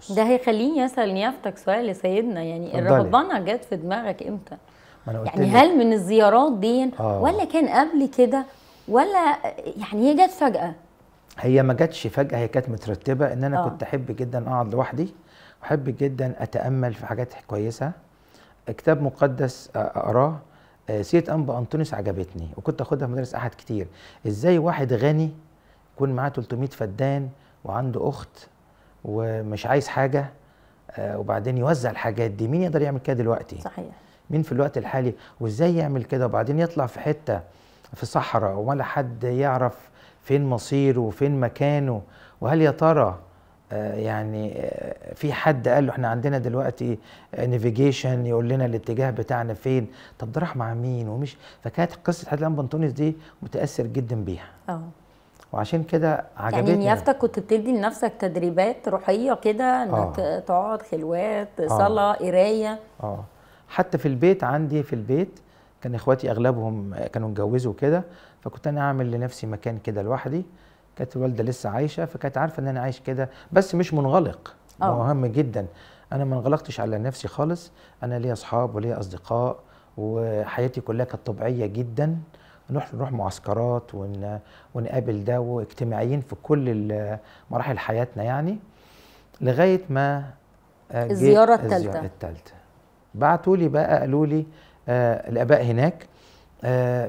ده هيخليني اسال نيافتك سؤال يا سيدنا، يعني الرهبنه جت في دماغك امتى؟ ما أنا قلت يعني لك. هل من الزيارات دي ولا كان قبل كده، ولا يعني هي جت فجأة؟ هي ما جاتش فجأة، هي كانت مترتبة. ان انا كنت احب جدا اقعد لوحدي، واحب جدا اتأمل في حاجات كويسة، كتاب مقدس اقراه. سيرة أنبا أنطونيوس عجبتني، وكنت اخدها في مدارس احد كتير. ازاي واحد غني يكون معاه 300 فدان وعنده اخت ومش عايز حاجة، وبعدين يوزع الحاجات دي؟ مين يقدر يعمل كده دلوقتي؟ صحيح. مين في الوقت الحالي وازاي يعمل كده؟ وبعدين يطلع في حتة في صحراء ولا حد يعرف فين مصيره وفين مكانه، وهل يا ترى يعني في حد قال له احنا عندنا دلوقتي navigation يقول لنا الاتجاه بتاعنا فين؟ طب ده راح مع مين ومش؟ فكانت قصة حياة الأنبا أنطونيوس دي متاثر جدا بيها. وعشان كده عجبتني. يعني نيافتك كنت بتدي لنفسك تدريبات روحية كده، انك تقعد خلوات، صلاة، قرايه؟ حتى في البيت عندي، في البيت كان اخواتي اغلبهم كانوا اتجوزوا كده، فكنت انا اعمل لنفسي مكان كده لوحدي. كانت الوالدة لسه عايشه، فكانت عارفه ان انا عايش كده، بس مش منغلق. مهم جدا، انا ما انغلقتش على نفسي خالص. انا ليا اصحاب وليا اصدقاء، وحياتي كلها كانت طبيعية جدا. نروح معسكرات ونقابل ده، واجتماعيين في كل مراحل حياتنا يعني، لغاية ما الزيارة الثالثة. بعتوا لي بقى، قالوا لي الاباء هناك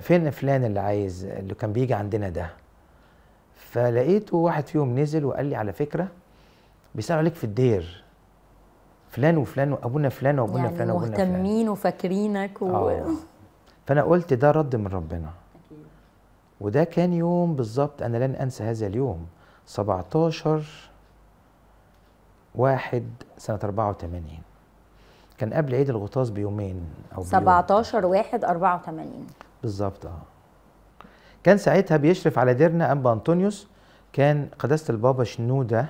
فين فلان اللي عايز، اللي كان بيجي عندنا ده. فلقيته واحد فيهم نزل وقال لي على فكرة بيسالوا عليك في الدير، فلان وفلان وابونا فلان وابونا يعني فلان وابونا فلان، مهتمين وفاكرينك فانا قلت ده رد من ربنا. أكيد. وده كان يوم بالظبط انا لن انسى هذا اليوم، 17/1/84، كان قبل عيد الغطاس بيومين او 17/1/84 بالظبط. كان ساعتها بيشرف على ديرنا أنبا أنطونيوس، كان قداسة البابا شنودة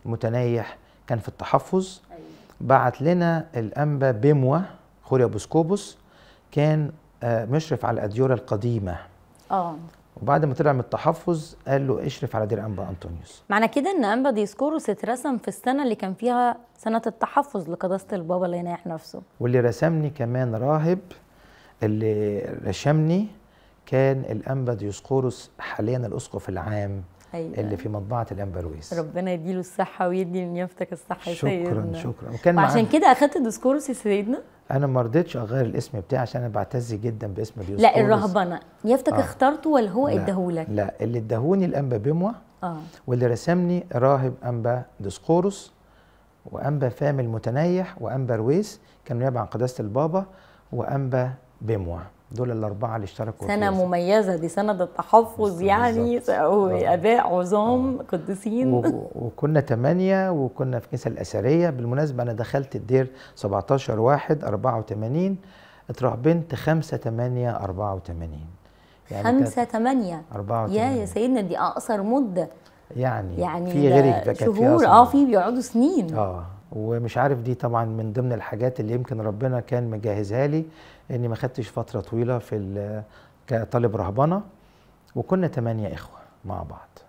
المتنيح كان في التحفظ. أيوة. بعت لنا الأنبا بيموا خوريا بوسكوبوس، كان مشرف على الأديرة القديمة. وبعد ما طلع من التحفظ قال له اشرف على دير أنبا أنطونيوس. معنى كده ان أنبا ديسكوروس اترسم في السنة اللي كان فيها سنة التحفظ لقداسة البابا اللي يناح نفسه. واللي رسمني كمان راهب، اللي رسمني كان الأنبا ديسقورس حاليا الأسقف العام. أيوة. اللي في مطبعة الأنبا رويس. ربنا يديله الصحة ويدي لنيافتك الصحة يا سيدنا. شكرا شكرا. وكان وعشان كده أخدت ديسقورس يا سيدنا؟ أنا ما رضيتش أغير الاسم بتاعي عشان أنا بعتز جدا باسم ديسقورس. لا الرهبنة نيافتك اخترته ولا هو اداهولك؟ لا، اللي اداهوني الأنبا بيموا، واللي رسمني راهب أنبا ديسقورس وأنبا فام المتنيح وأنبا رويس، كانوا نيابة عن قداسة البابا، وأنبا بيموا. دول الأربعة اللي اشتركوا. سنة مميزة دي، سنة التحفظ يعني، آباء عظام قديسين. وكنا 8، وكنا في الكنيسة الأثرية. بالمناسبة أنا دخلت الدير 17/1/84، اترهبنت 5/8/84. يعني 5/8 يا سيدنا دي أقصر مدة يعني في غيرك ده كانت شهور، في بيقعدوا سنين. ومش عارف، دي طبعا من ضمن الحاجات اللي يمكن ربنا كان مجهزها لي، اني ما خدتش فترة طويلة في كطالب رهبنه. وكنا 8 اخوه مع بعض.